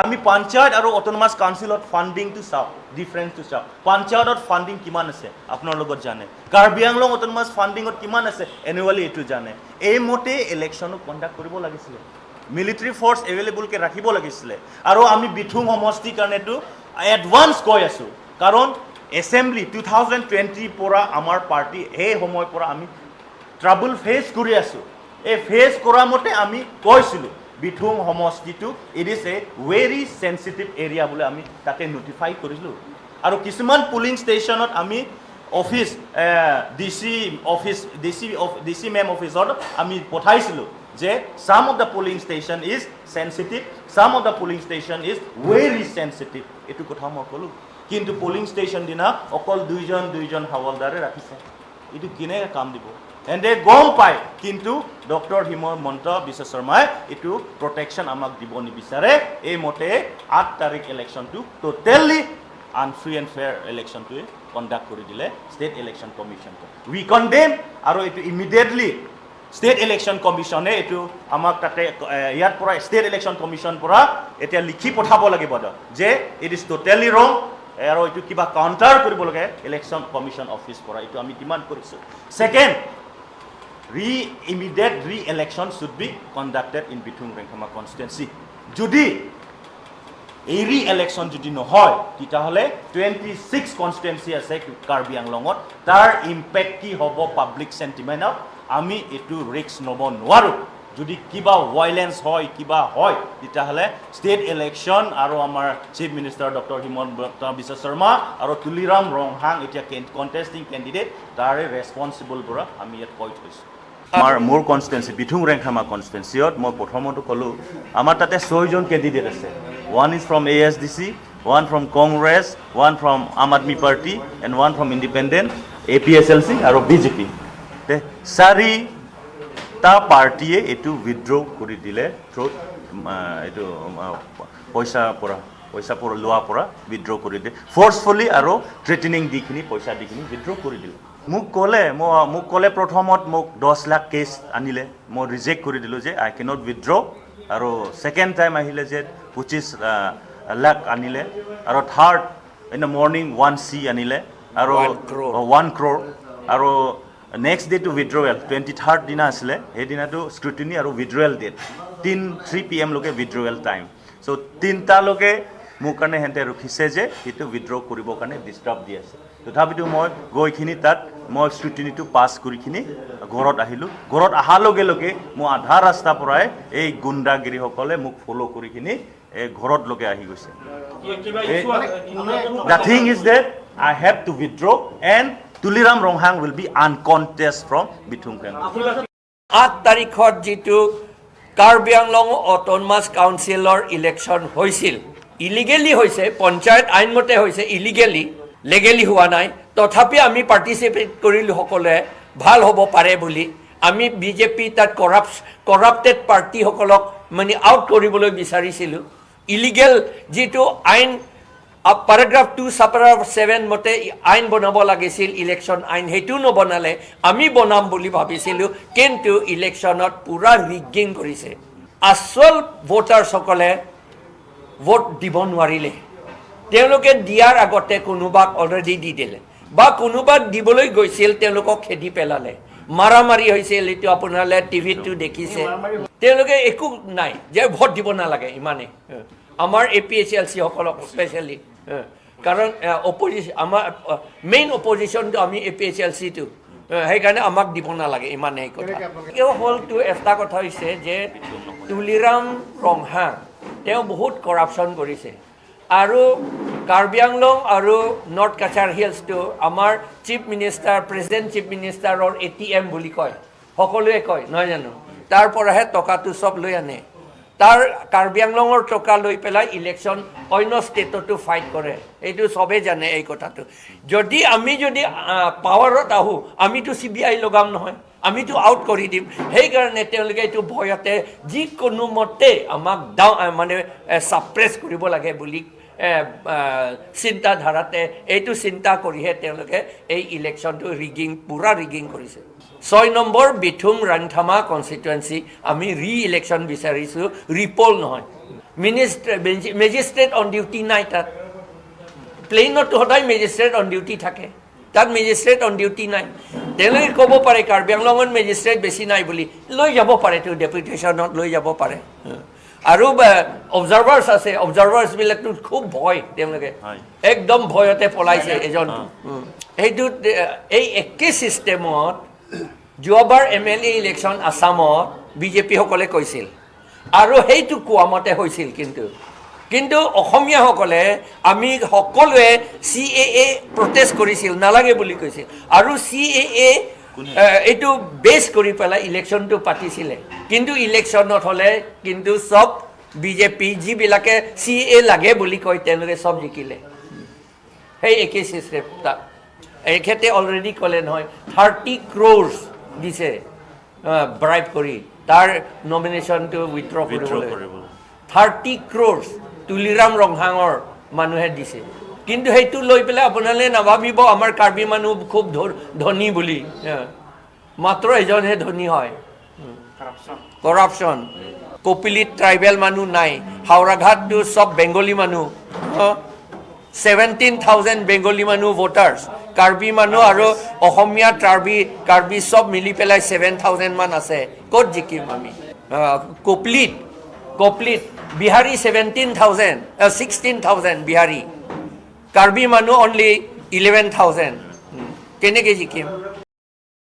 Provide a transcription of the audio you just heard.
আমি পঞ্চায়ত আৰু অট'নমাছ কাউন্সিলত ফাণ্ডিংটো চাওক, ডিফাৰেঞ্চটো চাওক। পঞ্চায়তত ফাণ্ডিং কিমান আছে আপোনাৰ লগত জানে, কাৰ্বি আংলং অট'নমাছ ফাণ্ডিঙত কিমান আছে এনুৱেলি এইটো জানে। এইমতে ইলেকশ্যনো কণ্ডাক্ট কৰিব লাগিছিলে, মিলিটাৰী ফ'ৰ্চ এভেইলেবলকৈ ৰাখিব লাগিছিলে। আৰু আমি বিথুং সমষ্টিৰ কাৰণেতো এডভান্স কৈ আছোঁ, কাৰণ এছেম্বলি 2020ৰ পৰা আমাৰ পাৰ্টি সেই সময়ৰ পৰা আমি ট্ৰাবল ফেচ কৰি আছোঁ। এই ফেচ কৰা মতে আমি কৈছিলোঁ, বিথুং সমষ্টিটো it is a very sensitive area বুলি আমি তাতে নটিফাই কৰিছিলোঁ। আৰু কিছুমান পুলিং ষ্টেচনত আমি office DC office, DC ma'am অফিচত আমি পঠাইছিলোঁ যে some of the polling station is sensitive, some of the polling station is very sensitive। এইটো কথা মই ক'লোঁ। কিন্তু পলিং ষ্টেচন দিনা অকল দুইজন দুইজন হাৱালদাৰে ৰাখিছে। এইটো কেনেকৈ কাম দিব? এন্তে গম পায়, কিন্তু ডক্টৰ হিমন্ত বিশ্ব শৰ্মাই এইটো প্ৰটেকশ্যন আমাক দিব নিবিচাৰে। এইমতে 8 তাৰিখ ইলেকশ্যনটো টোটেলি আনফ্ৰী এণ্ড ফেয়াৰ ইলেকশ্যনটোৱে কণ্ডাক্ট কৰি দিলে ষ্টেট ইলেকশ্যন কমিশ্যনটো। উই কণ্ডেম। আৰু এইটো ইমিডিয়েটলি ষ্টেট ইলেকশ্যন কমিশ্যনে এইটো আমাক তাতে ইয়াৰ পৰা ষ্টেট ইলেকশ্যন কমিশ্যন পৰা এতিয়া লিখি পঠাব লাগিব যে it is totally wrong আৰু এইটো কিবা কাউণ্টাৰ কৰিব লাগে ইলেকশ্যন কমিশ্যন অফিচ পৰা। এইটো আমি ডিমাণ্ড কৰিছোঁ। Second, immediate re election should be conducted in Bithung Rengthama constituency। যদি এই ৰি ইলেকশ্যন যদি নহয়, তেতিয়াহ'লে 26 কনষ্টিটুৱেঞ্চি আছে কাৰ্বি আংলঙত, তাৰ ইম্পেক্ট কি হ'ব পাব্লিক চেণ্টিমেণ্টত, আমি এইটো ৰিস্ক ল'ব নোৱাৰোঁ। যদি কিবা ভাইলেঞ্চ হয়, কিবা হয়, তেতিয়াহ'লে ষ্টেট ইলেকশ্যন আৰু আমাৰ chief minister doctor Himanta Biswa Sarma আৰু তুলিৰাম ৰংহাং এতিয়া কণ্টেষ্টিং কেণ্ডিডেট, তাৰে ৰেচপনচিবল পৰা আমি ইয়াত কৈ থৈছোঁ। আমাৰ মোৰ কনষ্টিটুৱেঞ্চি বিথুং ৰেংখামা কনষ্টিটুৱেঞ্চিত মই প্ৰথমতো ক'লোঁ, আমাৰ তাতে ছয়জন কেণ্ডিডেট আছে। One is from ASDC, one from Congress, one from Aam Aadmi Party and one from independent, APSLC আৰু বিজেপি। তে চাৰিটা পাৰ্টীয়ে এইটো উইথড্ৰ কৰি দিলে থ্ৰুত এইটো পইচা পৰা লোৱাৰ পৰা উইথড্ৰ কৰি দিয়ে ফ'ৰ্চফুলি আৰু থ্ৰেটেনিং দি কিনি, পইচা দি কিনি উইথড্ৰ কৰি দিলে। মোক ক'লে, মই মোক ক'লে, প্ৰথমত মোক 10 লাখ কেছ আনিলে, মই ৰিজেক্ট কৰি দিলোঁ যে আই কেনট উইথড্ৰ। আৰু ছেকেণ্ড টাইম আহিলে যে 25 লাখ আনিলে আৰু third in the morning 1 C আনিলে আৰু 1 crore। 1 crore. আৰু নেক্সট ডেটো উইড্ৰৱেল 23rd দিনা আছিলে, সেইদিনাটো স্ক্ৰুটিনি আৰু উইড্ৰৱেল ডেট 3 পি এমলৈকে উইড্ৰৱেল টাইম। চ' 3টালৈকে মোৰ কাৰণে সিহঁতে ৰখিছে যে সেইটো উইড্ৰ কৰিবৰ কাৰণে ডিষ্টাৰ্ব দি আছে। তথাপিতো মই গৈখিনি তাত মই স্ক্ৰুটিনিটো পাছ কৰিখিনি ঘৰত আহিলোঁ। ঘৰত অহাৰ লগে লগে মোৰ আধা ৰাস্তাৰ পৰাই এই গুণ্ডাগিৰিসকলে মোক ফ'ল' কৰি কিনি এই ঘৰতলৈকে আহি গৈছে। The thing is that I have to withdraw and Tuliram Ronghang will be uncontest from Bithung Camp. 8 তাৰিখত যিটো কাৰ্বি আংলং অট'নমাছ কাউন্সিলৰ ইলেকশ্যন হৈছিল, ইলিগেলি হৈছে, পঞ্চায়ত আইনমতে হৈছে, ইলিগেলি, লিগেলি হোৱা নাই। তথাপি আমি পাৰ্টিচিপেট কৰিলোঁ সকলোৱে, ভাল হ'ব পাৰে বুলি। আমি বিজেপি তাত কৰাপ্টেড পাৰ্টিসকলক মানে আউট কৰিবলৈ বিচাৰিছিলোঁ। ইলিগেল যিটো আইন, পেৰাগ্ৰাফ 2 ছাব পেৰাগ্ৰাফ 7 মতে আইন বনাব লাগিছিল, ইলেকশ্যন আইন, সেইটোও নবনালে। আমি বনাম বুলি ভাবিছিলোঁ, কিন্তু ইলেকশ্যনত পূৰা ৰিগিং কৰিছে। আচল ভোটাৰ্ছসকলে ভোট দিব নোৱাৰিলে। তেওঁলোকে দিয়াৰ আগতে কোনোবাক অলৰেডি দি দিলে বা কোনোবাক দিবলৈ গৈছিল, তেওঁলোকক খেদি পেলালে, মাৰামাৰি হৈছিল। এইটো আপোনালোকে টিভিতটো দেখিছে। তেওঁলোকে একো নাই যে ভোট দিব নালাগে ইমানেই। আমাৰ এ পি এইচ এল চিসকলক স্পেচিয়েলি, কাৰণ আমাৰ মেইন অপজিশ্যনটো আমি এ পি এইচ এল চিটো, সেইকাৰণে আমাক দিব নালাগে, ইমানেই কথা। কিয় হ'লটো এটা কথা হৈছে যে তুলিৰাম ৰংহাং তেওঁ বহুত কৰাপশ্যন কৰিছে আৰু কাৰ্বি আংলং আৰু নৰ্থ কাছাৰ হিলছটো আমাৰ চিফ মিনিষ্টাৰ, প্ৰেচিডেণ্ট চিফ মিনিষ্টাৰৰ এটিএম বুলি কয়, সকলোৱে কয়, নহয় জানো? তাৰ পৰাহে টকাটো চব লৈ আনে। তাৰ কাৰ্বি আংলঙৰ টকা লৈ পেলাই ইলেকশ্যন অন্য ষ্টেটতো ফাইট কৰে, এইটো চবেই জানে এই কথাটো। যদি আমি যদি পাৱাৰত আহোঁ, আমিতো চিবিআই লগাম নহয়, আমিতো আউট কৰি দিম। সেইকাৰণে তেওঁলোকে এইটো ভয়তে যিকোনো মতে আমাক ডাউন মানে ছাপ্ৰেছ কৰিব লাগে বুলি চিন্তাধাৰাতে, এইটো চিন্তা কৰিহে তেওঁলোকে এই ইলেকশ্যনটো ৰিগিং, পূৰা ৰিগিং কৰিছে। 6 নম্বৰ বিথুং ৰাংথামা কনষ্টিটুৱেঞ্চি আমি ৰি ইলেকশ্যন বিচাৰিছোঁ, ৰিপল নহয়। মেজিষ্ট্ৰেট অন ডিউটি নাই তাত। প্লেইনততো সদায় মেজিষ্ট্ৰেট অন ডিউটি থাকে, তাত মেজিষ্ট্ৰেট অন ডিউটি নাই। তেওঁলোকে ক'ব পাৰে কাৰ্বি আংলঙত মেজিষ্ট্ৰেট বেছি নাই বুলি, লৈ যাব পাৰে, তেওঁ ডেপুটেশ্যনত লৈ যাব পাৰে। আৰু অবজাৰভাৰ্ছ আছে, অবজাৰভাৰ্ছবিলাকতো খুব ভয় তেওঁলোকে, একদম ভয়তে পলাইছে এজন। সেইটোত এই একে ছিষ্টেমত যোৱাবাৰ এমএলএ ইলেকশ্যন আছামত বিজেপিসকলে কৈছিল আৰু সেইটো কোৱা মতে হৈছিল। কিন্তু অসমীয়াসকলে, আমি সকলোৱে চিএএ প্ৰটেষ্ট কৰিছিল, নালাগে বুলি কৈছিল আৰু চিএএ এইটো বেছ কৰি পেলাই ইলেকশ্যনটো পাতিছিলে। কিন্তু ইলেকশ্যনত হ'লে কিন্তু চব বিজেপি, যিবিলাকে চিএ লাগে বুলি কয়, তেওঁলোকে চব জিকিলে। সেই একেই চিষ্টেম তাত। এখেতে অলৰেডি ক'লে নহয়, 30 ক্ৰ'ৰ্ছ দিছে ব্ৰাইব কৰি তাৰ নমিনেশ্যনটো উইথড্ৰ উইথড্ৰ কৰিবলৈ। কৰিবলৈ। 30 ক্ৰ'ৰ্ছ তুলিৰাম ৰংহাঙৰ মানুহে দিছে। কিন্তু সেইটো লৈ পেলাই আপোনালোকে নাভাবিব আমাৰ কাৰ্বি মানুহ খুব ধনী বুলি। মাত্ৰ এজনহে ধনী হয়। কৰাপশ্যন। কপিলিত ট্ৰাইবেল মানুহ নাই, হাওৰাঘাটটো চব বেংগলী মানুহ, 17,000 বেংগলী মানুহ ভোটাৰ্ছ। কাৰ্বি মানুহ আৰু অসমীয়া, ট্ৰাৰ্বি, কাৰ্বি চব মিলি পেলাই 7,000 মান আছে। ক'ত জিকিম আমি? কপলিত বিহাৰী 17,000, 16,000 বিহাৰী, কাৰ্বি মানুহ অনলি 11,000। কেনেকৈ জিকিম?